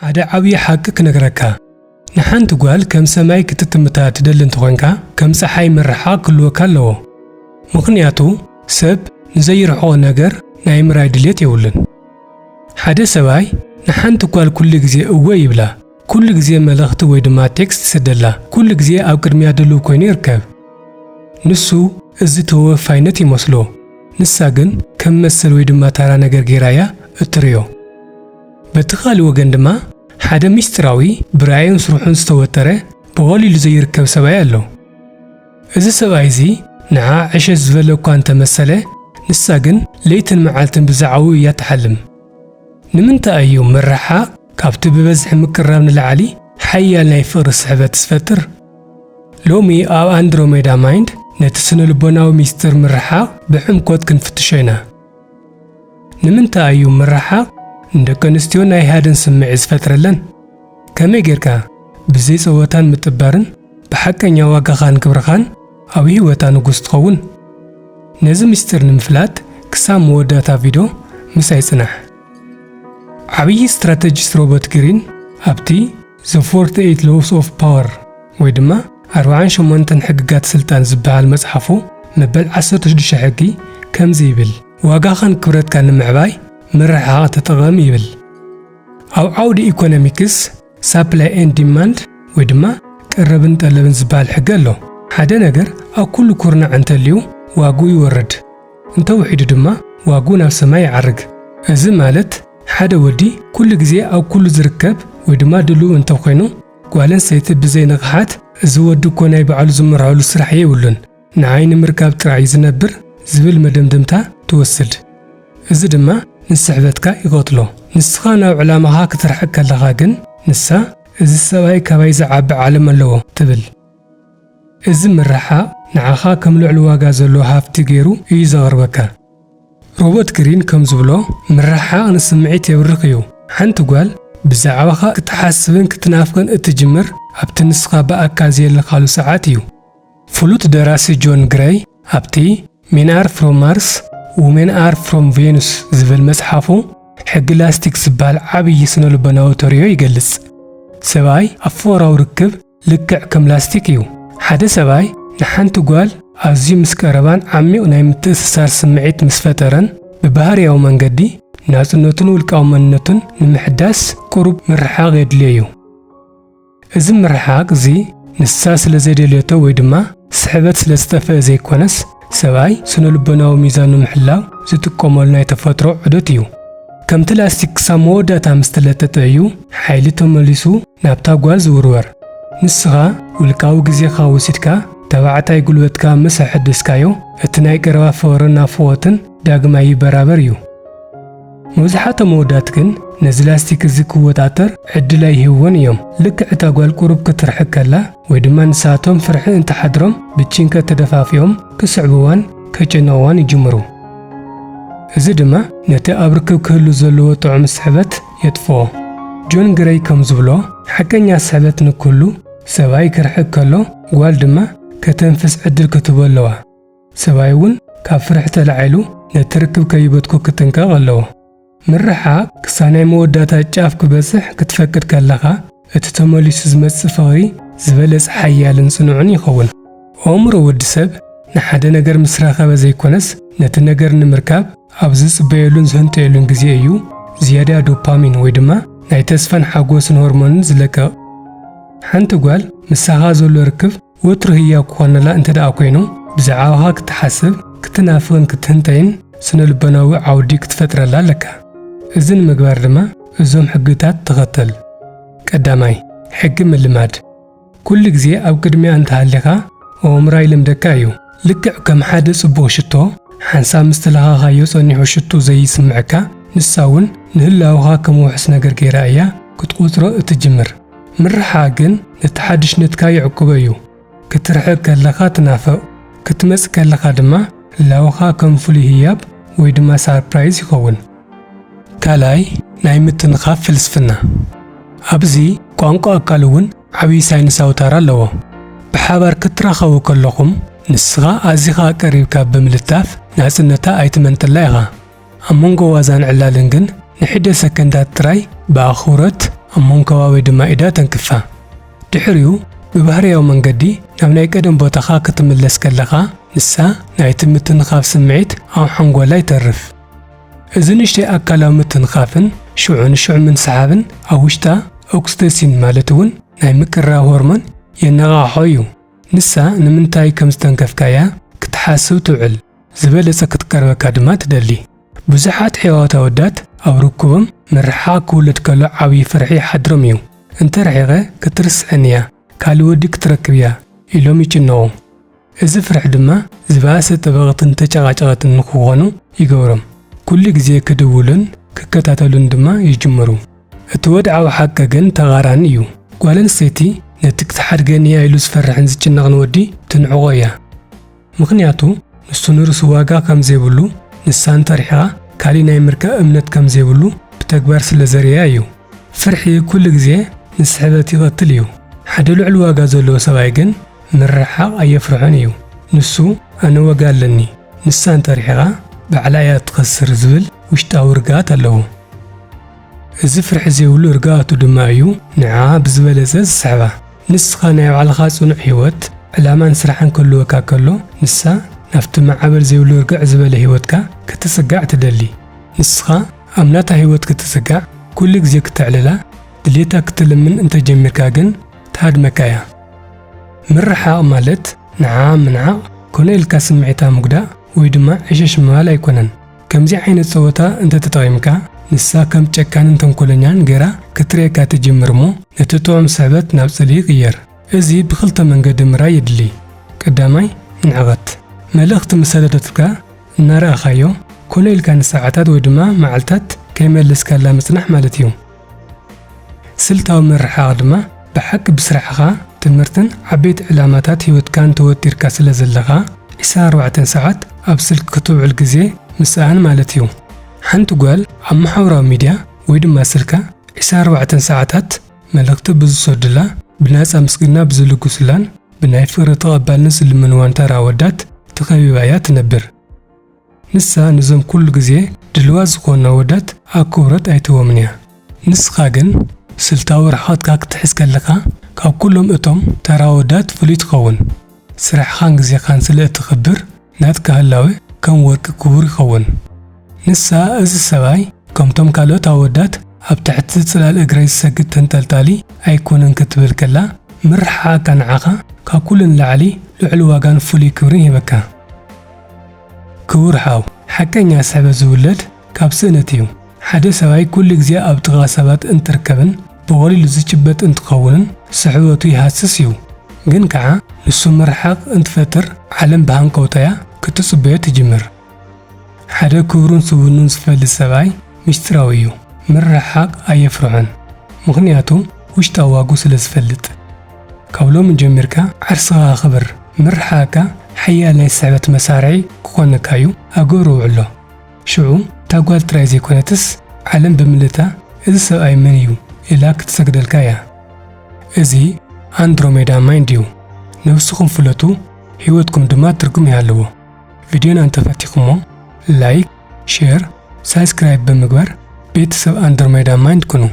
ሓደ ዓብዪ ሓቂ ክነግረካ። ንሓንቲ ጓል ከም ሰማይ ክትጥምታ ትደሊ እንተኾንካ፣ ከም ጸሓይ ምርሓቕ ክህልወካ ኣለዎ። ምኽንያቱ፣ ሰብ ንዘይርሕቖ ነገር ናይ ምርኣይ ድሌት የብሉን። ሓደ ሰብኣይ ንሓንቲ ጓል ኩሉ ግዜ እወ ይብላ፣ ኩሉ ግዜ መልእኽቲ ወይ ድማ ቴክስት ይሰደላ፣ ኩሉ ግዜ ኣብ ቅድሚያ ድሉው ኮይኑ ይርከብ። ንሱ እዚ ተወፋይነት ይመስሎ፣ ንሳ ግን ከም መሰል ወይ ድማ ታራ ነገር ገይራ እያ እትርእዮ። በቲ ካልእ ወገን ድማ ሓደ ምስጢራዊ፣ ብራእዩን ስርሑን ዝተወጠረ፣ ብቐሊሉ ዘይርከብ ሰብኣይ ኣሎ። እዚ ሰብኣይ እዚ ንዓ ዕሸት ዝበለ እኳ እንተመሰለ፣ ንሳ ግን ለይትን መዓልትን ብዛዕባኡ እያ ትሓልም። ንምንታይ እዩ ምርሓቕ ካብቲ ብበዝሒ ምቅራብ ንላዕሊ ሓያል ናይ ፍቕሪ ስሕበት ዝፈጥር? ሎሚ ኣብ ኣንድሮሜዳ ማይንድ ነቲ ስነ ልቦናዊ ሚስጥር ምርሓቕ ብዕምቆት ክንፍትሾ ኢና። ንምንታይ እዩ ምርሓቕ ንደቂ ኣንስትዮ ናይ ሃደን ስምዒት ዝፈጥረለን? ከመይ ጌርካ ብዘይ ጸወታን ምጥባርን ብሓቀኛ ዋጋኻን ክብርኻን ኣብ ህይወታ ንጉስ ትኸውን? ነዚ ምስጢር ንምፍላጥ ክሳብ መወዳእታ ቪድዮ ምሳይ ጽናሕ። ዓብዪ ስትራተጂስት ሮበርት ግሪን ኣብቲ The forty-eight Laws of Power ወይ ድማ ኣርባዓን ሸሞንተን ሕግጋት ስልጣን ዝበሃል መጽሓፉ መበል ዓሰርተ ሽዱሽተ ሕጊ ከምዚ ይብል፣ ዋጋኻን ክብረትካን ንምዕባይ ምርሕሓቕ ተጠቐም ይብል። ኣብ ዓውዲ ኢኮኖሚክስ ሳፕላይ ኤንድ ዲማንድ ወይ ድማ ቀረብን ጠለብን ዝበሃል ሕጊ ኣሎ። ሓደ ነገር ኣብ ኩሉ ኩርናዕ እንተልዩ ዋግኡ ይወርድ፣ እንተውሒዱ ድማ ዋግኡ ናብ ሰማይ ይዓርግ። እዚ ማለት ሓደ ወዲ ኩሉ ግዜ ኣብ ኩሉ ዝርከብ ወይ ድማ ድሉው እንተኾይኑ፣ ጓል ኣንስተይቲ ብዘይ ንቕሓት፣ "እዚ ወዲ እኮ ናይ ባዕሉ ዝምርሐሉ ስራሕ የብሉን፣ ንዓይ ንምርካብ ጥራይ እዩ ዝነብር" ዝብል መደምደምታ ትወስድ። እዚ ድማ ንስሕበትካ ይቐትሎ። ንስኻ ናብ ዕላማኻ ክትርሕቅ ከለኻ ግን፣ ንሳ "እዚ ሰብኣይ ካባይ ዝዓቢ ዓለም ኣለዎ" ትብል። እዚ ምርሓቕ ንዓኻ ከም ልዑል ዋጋ ዘለዎ ሃብቲ ገይሩ እዩ ዘቕርበካ። ሮበርት ግሪን ከም ዝብሎ፣ ምርሓቕ ንስምዒት የብርኽ እዩ። ሓንቲ ጓል ብዛዕባኻ ክትሓስብን ክትናፍቕን እትጅምር ኣብቲ ንስኻ ብኣካል ዘየለኻሉ ሰዓት እዩ። ፍሉጥ ደራሲ ጆን ግረይ ኣብቲ Men Are From Mars, Women Are From Venus ዝብል መጽሓፉ፣ ሕጊ ላስቲክ ዝበሃል ዓብዪ ስነ-ልቦናዊ ተርእዮ ይገልጽ። ሰብኣይ ኣብ ፍቕራዊ ርክብ ልክዕ ከም ላስቲክ እዩ። ሓደ ሰብኣይ ንሓንቲ ጓል ኣዝዩ ምስ ቀረባን ዓሚቕ ናይ ምትእስሳር ስምዒት ምስ ፈጠረን፣ ብባህርያዊ መንገዲ ናጽነቱን ውልቃዊ መንነቱን ንምሕዳስ ቁሩብ ምርሓቕ የድልዮ እዩ። እዚ ምርሓቕ እዚ ንሳ ስለ ዘይደልየቶ ወይ ድማ ስሕበት ስለ ዝጠፍአ ዘይኮነስ፣ ሰብኣይ ስነ-ልቦናዊ ሚዛኑ ንምሕላው ዝጥቀመሉ ናይ ተፈጥሮ ዑደት እዩ። ከምቲ ላስቲክ ክሳብ መወዳእታ ምስ ተለጠጠ እዩ ሓይሊ ተመሊሱ ናብታ ጓል ዝውርወር። ንስኻ ውልቃዊ ግዜኻ ወሲድካ፣ ተባዕታይ ጉልበትካ ምስ ኣሐደስካዮ፣ እቲ ናይ ቀረባ ፍቕርን ናፍቖትን ዳግማይ ይበራበር እዩ። መብዛሕትኦም ኣወዳት ግን ነዚ ላስቲክ እዚ ክወጣጠር ዕድል ኣይህብዎን እዮም። ልክዕ እታ ጓል ቁሩብ ክትርሕቅ ከላ ወይ ድማ ንሳቶም ፍርሒ እንተሓድሮም ብጭንቀት ተደፋፊኦም ክስዕብዋን ከጨንቕዋን ይጅምሩ። እዚ ድማ ነቲ ኣብ ርክብ ክህሉ ዘለዎ ጥዑም ስሕበት የጥፍኦ። ጆን ግረይ ከም ዝብሎ፣ ሓቀኛ ስሕበት ንክህሉ ሰብኣይ ክርሕቅ ከሎ ጓል ድማ ከተንፍስ ዕድል ክትህቦ ኣለዋ። ሰብኣይ እውን ካብ ፍርሒ ተላዒሉ ነቲ ርክብ ከይበትኮ ክጥንቀቕ ኣለዎ። ምርሓቕ ክሳብ ናይ መወዳእታ ጫፍ ክበጽሕ ክትፈቅድ ከለኻ፣ እቲ ተመሊሱ ዝመጽእ ፍቕሪ ዝበለጸ ሓያልን ጽኑዕን ይኸውን። ኣእምሮ ወዲ ሰብ ንሓደ ነገር ምስ ረኸበ ዘይኮነስ፣ ነቲ ነገር ንምርካብ ኣብ ዝጽበየሉን ዝህንጠየሉን ግዜ እዩ ዝያዳ ዶፓሚን ወይ ድማ ናይ ተስፋን ሓጎስን ሆርሞንን ዝለቅቕ። ሓንቲ ጓል ምሳኻ ዘሎ ርክብ ወትሩ ህያው ክኾነላ እንተ ደኣ ኮይኑ፣ ብዛዕባኻ ክትሓስብ፣ ክትናፍቕን ክትህንጠይን ስነ-ልቦናዊ ዓውዲ ክትፈጥረላ ኣለካ። እዚ ንምግባር ድማ እዞም ሕግታት ተኸተል። ቀዳማይ፣ ሕጊ ምልማድ። ኩሉ ግዜ ኣብ ቅድሚያ እንተሃሊኻ፣ ኣእምራ ይልምደካ እዩ። ልክዕ ከም ሓደ ጽቡቕ ሽቶ፣ ሓንሳብ ምስ ተለኻኻዮ ጸኒሑ ሽቱ ዘይስምዐካ፣ ንሳ እውን ንህላወኻ ከም ውሑስ ነገር ገይራ እያ ክትቖጽሮ እትጅምር። ምርሓቕ ግን ነቲ ሓድሽነትካ ይዕቅቦ እዩ። ክትርሕቕ ከለኻ ትናፍቕ፣ ክትመጽእ ከለኻ ድማ ህላወኻ ከም ፍሉይ ህያብ ወይ ድማ ሳርፕራይዝ ይኸውን። ካልኣይ፣ ናይ ምትንኻፍ ፍልስፍና። ኣብዚ ቋንቋ ኣካል እውን ዓብዪ ሳይንሳዊ ታራ ኣለዎ። ብሓባር ክትራኸቡ ከለኹም፣ ንስኻ ኣዚኻ ቀሪብካ ብምልታፍ ናጽነታ ኣይትመንጠላ ኢኻ። ኣብ መንጎ ዋዛን ዕላልን ግን ንሕደ ሰከንዳት ጥራይ ብኣኽብሮት ኣብ መንከባ ወይ ድማ ኢዳ ተንክፋ። ድሕሪኡ ብባህርያዊ መንገዲ ናብ ናይ ቀደም ቦታኻ ክትምለስ ከለኻ፣ ንሳ ናይቲ ምትንኻፍ ስምዒት ኣብ ሓንጎላ ይተርፍ። እዚ ንእሽተይ ኣካላዊ ምትንኻፍን ሽዑ ንሽዑ ምንስሓብን ኣብ ውሽጣ ኦክስቶሲን ማለት እውን ናይ ምቅርራብ ሆርሞን የነቓቕሖ እዩ። ንሳ ንምንታይ ከም ዝተንከፍካያ ክትሓስብ ትውዕል፣ ዝበለጸ ክትቀርበካ ድማ ትደሊ። ብዙሓት ሕያዋት ኣወዳት ኣብ ርኩቦም ምርሕሓቕ ክውለድ ከሎ ዓብዪ ፍርሒ ይሓድሮም እዩ። እንተ ርሒቐ ክትርስዐኒ እያ፣ ካልእ ወዲ ክትረክብ እያ ኢሎም ይጭነቑ። እዚ ፍርሒ ድማ ዝበኣሰ ጠበቕትን ተጨቓጨቐትን ንክኾኑ ይገብሮም። ኩሉ ግዜ ክድውሉን ክከታተሉን ድማ ይጅምሩ። እቲ ወድዓዊ ሓቂ ግን ተቓራኒ እዩ። ጓል ኣንስተይቲ ነቲ ክትሓድገኒ እያ ኢሉ ዝፈርሕን ዝጭነቕን ወዲ ትንዕቖ እያ። ምኽንያቱ ንሱ ንርእሱ ዋጋ ከም ዘይብሉ፣ ንሳ እንተ ርሒቓ ካሊእ ናይ ምርካብ እምነት ከም ዘይብሉ ብተግባር ስለ ዘርእያ እዩ። ፍርሒ ኩሉ ግዜ ንስሕበት ይቐትል እዩ። ሓደ ልዑል ዋጋ ዘለዎ ሰብኣይ ግን ምርሕሓቕ ኣየፍርሖን እዩ። ንሱ ኣነ ዋጋ ኣለኒ፣ ንሳ እንተ ርሒቓ ባዕላ እያ ትኸስር ዝብል ውሽጣዊ ርግኣት ኣለዎ። እዚ ፍርሒ ዘይብሉ ርግኣቱ ድማ እዩ ንዓ ብዝበለጸ ዝስሕባ። ንስኻ ናይ ባዕልኻ ጽኑዕ ህይወት፣ ዕላማን ስራሕን ክህልወካ ከሎ፣ ንሳ ናብቲ ማዕበል ዘይብሉ ርግዕ ዝበለ ህይወትካ ክትጽጋዕ ትደሊ። ንስኻ ኣብ ናታ ህይወት ክትጽጋዕ ኩሉ ግዜ ክተዕልላ ድሌታ ክትልምን እንተጀሚርካ ግን ትሃድመካ እያ። ምርሓቕ ማለት ንዓ ምንዓቕ ኮነ ኢልካ ስምዒታ ምጉዳእ ወይ ድማ ዕሸሽ ምባል ኣይኮነን። ከምዚ ዓይነት ጸወታ እንተተጠቒምካ፣ ንሳ ከም ጨካንን ተንኮለኛን ገይራ ክትርእየካ ትጅምር እሞ፣ ነቲ ጥዑም ስሕበት ናብ ጽልኢ ይቕየር። እዚ ብኽልተ መንገዲ ምርኣይ የድሊ። ቀዳማይ፣ ንዕቐት። መልእኽቲ ምስ ሰደደትካ እናረኣኻዮ፣ ኮነ ኢልካ ንሰዓታት ወይ ድማ መዓልታት ከይመለስካላ ምጽናሕ ማለት እዩ። ስልታዊ ምርሓቕ ድማ ብሓቂ ብስራሕኻ፣ ትምህርትን ዓበይቲ ዕላማታት ህይወትካን ተወጢርካ ስለ ዘለኻ፣ ዕስራን ኣርባዕተን ሰዓት ኣብ ስልኪ ክትውዕል ግዜ ምስኣን ማለት እዩ። ሓንቲ ጓል ኣብ ማሕበራዊ ሚድያ ወይ ድማ ስልካ ዕስራን ኣርባዕተን ሰዓታት መልእኽቲ ብዝሰዱላ፣ ብናጻ ምስግና ብዝልግሱላን ብናይ ፍቕሪ ተቐባልነት ዝልምንዋን ተራ ኣወዳት ተኸቢባ እያ ትነብር። ንሳ ነዞም ኩሉ ግዜ ድልዋት ዝኾኑ ኣወዳት ኣክብሮት ኣይትህቦምን እያ። ንስኻ ግን ስልታዊ ርሕቐትካ ክትሕዝ ከለኻ፣ ካብ ኩሎም እቶም ተራ ኣወዳት ፍሉይ ትኸውን። ስራሕኻን ግዜኻን ስለ እተኽብር፣ ናትካ ህላወ ከም ወርቂ ክቡር ይኸውን። ንሳ፣ እዚ ሰብኣይ ከምቶም ካልኦት ኣወዳት ኣብ ትሕቲ ጽላል እግረይ ዝሰግድ ተንጠልጣሊ ኣይኮነን ክትብል ከላ፣ ምርሕሓቕካ ንዓኻ ካብ ኩሉ ንላዕሊ ልዑል ዋጋን ፍሉይ ክብርን ይህበካ። ክቡር ሓው፣ ሓቀኛ ስሕበት ዝውለድ ካብ ስእነት እዩ። ሓደ ሰብኣይ ኩሉ ግዜ ኣብ ጥቓ ሰባት እንትርከብን ብቐሊሉ ዝጭበጥ እንትኸውንን ስሕበቱ ይሃስስ እዩ። ግን ከኣ ንሱ ምርሓቕ እንትፈጥር ዓለም ብሃንቀውታ እያ ክትጽበዮ ትጅምር። ሓደ ክብሩን ስብእኑን ዝፈልጥ ሰብኣይ ምስጢራዊ እዩ። ምርሕሓቕ ኣየፍርሖን፣ ምኽንያቱ ውሽጣዊ ዋግኡ ስለ ዝፈልጥ። ካብ ሎሚ ጀሚርካ ዓርስኻ ኣኽብር። ምርሕሓቕካ ሓያል ናይ ስሕበት መሳርሒ ክኾነካ እዩ ኣብ ግብሪ ውዕሎ። ሽዑ እታ ጓል ጥራይ ዘይኮነትስ ዓለም ብምልእታ "እዚ ሰብኣይ መን እዩ?" ኢላ ክትሰግደልካ እያ። እዚ ኣንድሮሜዳ ማይንድ እዩ። ነብስኹም ፍለጡ፣ ህይወትኩም ድማ ትርጉም ይሃልዎ። ቪድዮና እንተፈቲኹሞ ላይክ፣ ሼር፣ ሳብስክራይብ ብምግባር ቤተሰብ ኣንድሮሜዳ ማይንድ ኩኑ።